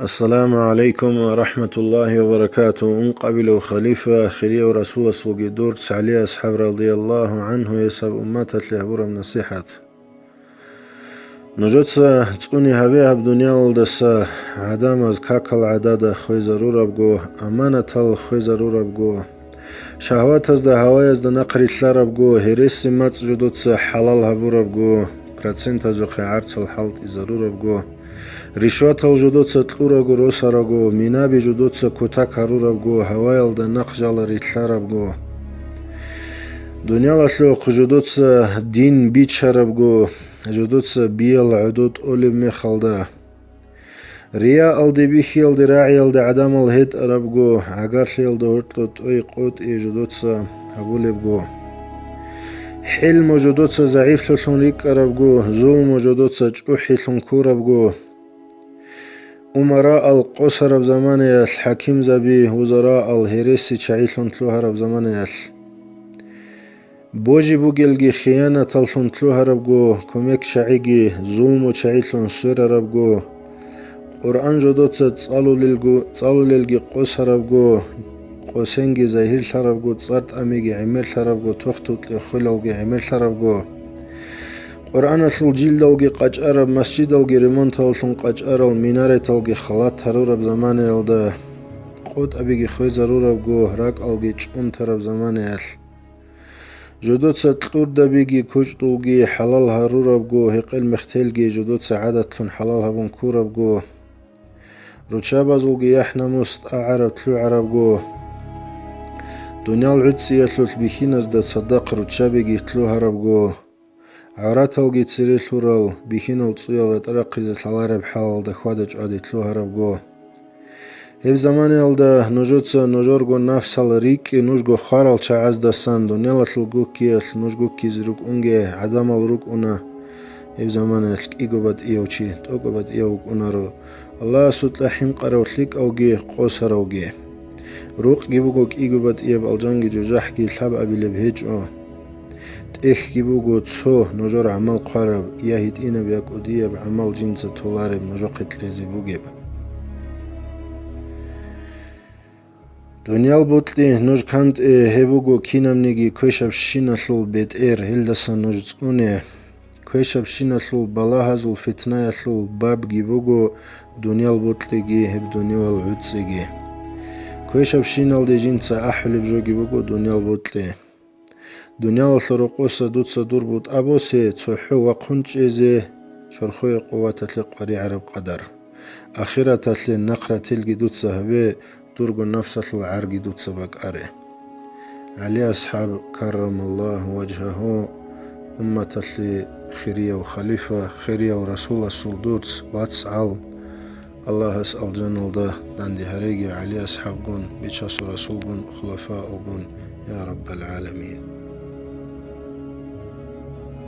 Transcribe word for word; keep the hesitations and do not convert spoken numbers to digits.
Ассаламу гӀалайкум ва рахӀматуллагьи ва баракатугь. Ункъабилев халифа, хирияв Расуласулги дурц ГӀали асхӀаб радияллагьу гӀанхуясаб умматалъе гьабураб насихӀат. Нужеца цӀуне гьабе гьаб дуниялалдаса гӀадамаз какал гӀадада хвезарурабго, аманатал хвезарурабго, шагьватазда, гьаваязда нахъ рилълъарабго, гьереси мацӀ жодоца хӀалал гьабурабго, процентазухъе гӀарцал хӀалтӀизарурабго, ришватал жодоца кьурабго росарабго, минаби жодоца кутак гьарурабго, гьаваялда нахъ жал рилълъарабго, дуниялалъухъ жодоца дин бичарабго, жодоца биял гӀодо тӀолеб мехалда, Рияалде, бихьиялде, рагӀиялде гӀадамал гьетӀарабго, гӀагарлъиялда гьоркьоб тӀой къотӀи жодоца гьабулебго, хӀилму жодоца загӀифлъулъун рикӀкӀарабго, зулму жодоца чӀухӀилъун ккурабго, умараал къосараб заманаялъ, хӀакимзаби, вузараал гьереси чагӀилъун лъугьараб заманаялъ, Божи бугелги хиянаталлъун лъугьарабго, кумекчагӀиги зулмучагӀилъун сверарабго, Къуръан жодоца цӀалулелго-, цӀалулелги къосарабго, къосенги загьирлъарабго, цӀар тӀамиги гӀемерлъарабго, тохтул кьехулалги гӀемерлъарабго, Къуръаналъул жилдалги къачӀараб, масжидалги ремонталлъун къачӀарал, минареталги халат гьарураб заманаялда, къотӀабиги хвезарурабго, ракӀалги чӀунтараб заманаялъ, Жодоца кьурдабиги кучӀдулги хӀалал гьарурабго, гьекъел-мехтелги жодоца гӀадатлъун хӀалал гьабун ккурабго, руччабазулги яхӀ-намус тӀагӀараб-лъугӀарабго, дуниял гӀуцӀиялъулъ бихьиназда цадахъ руччабиги лъугьарабго, гӀавраталги цере лъурал, бихьинал цӀуял ратӀа-рахъизе лъалареб хӀалалда хьвада-чӀвади лъугьарабго, Гьеб заманаялда нужеца нужерго нафсал рикӀкӀи нужго хварал чагӀаздасан, дуниялалъул гуккиялъ нуж гуккизе рукӀунге гӀадамал рукӀуна. Гьеб заманаялъ кӀиго батӀияв чи тӀокӀаб батӀияв вукӀунаро, Аллагьасукьа хӀинкъарав лъикӀавги къосаравги. Рукъги буго кӀиго батӀияб, алжанги жужахӀги лъабабилеб гьечӀо. ТӀехьги буго цо нужер гӀамал хъвараб, я гьитӀинаб, я кӀудияб гӀамал жинца толареб нужехъе кьезе бугеб. Дуниял бокьи нуж кантӀе, гьеб буго кинабниги квешабщиналъул бетӀер, гьелдаса нуж цӀуне. Квешабщиналъул балагьазул фитнаялъул бабги буго дуниял бокьиги гьеб дуниял гӀуцӀиги. Квешабщиналде жинца ахӀулеб жоги буго дуниял бокьи. Дуниялалъул рокъоса дуца дур бутӀа босе, цохӀо вахъун чӀезе, чорхое къуваталъе къваригӀараб къадар. Ахираталъе нахъратилги дуца гьабе, дурго нафсалъул гӀарги дуца бакӀаре. ГӀали асхӀаб, каррамаллагьу важгьагьу, умматалъе хирияв халифа, хирияв Расуласул дурц, вацгӀал, Аллагьас алжаналда данде гьареги ГӀали асхӀабгун, Бичасул Расулгун, хулафаалгун, я Раббал гӀаламин.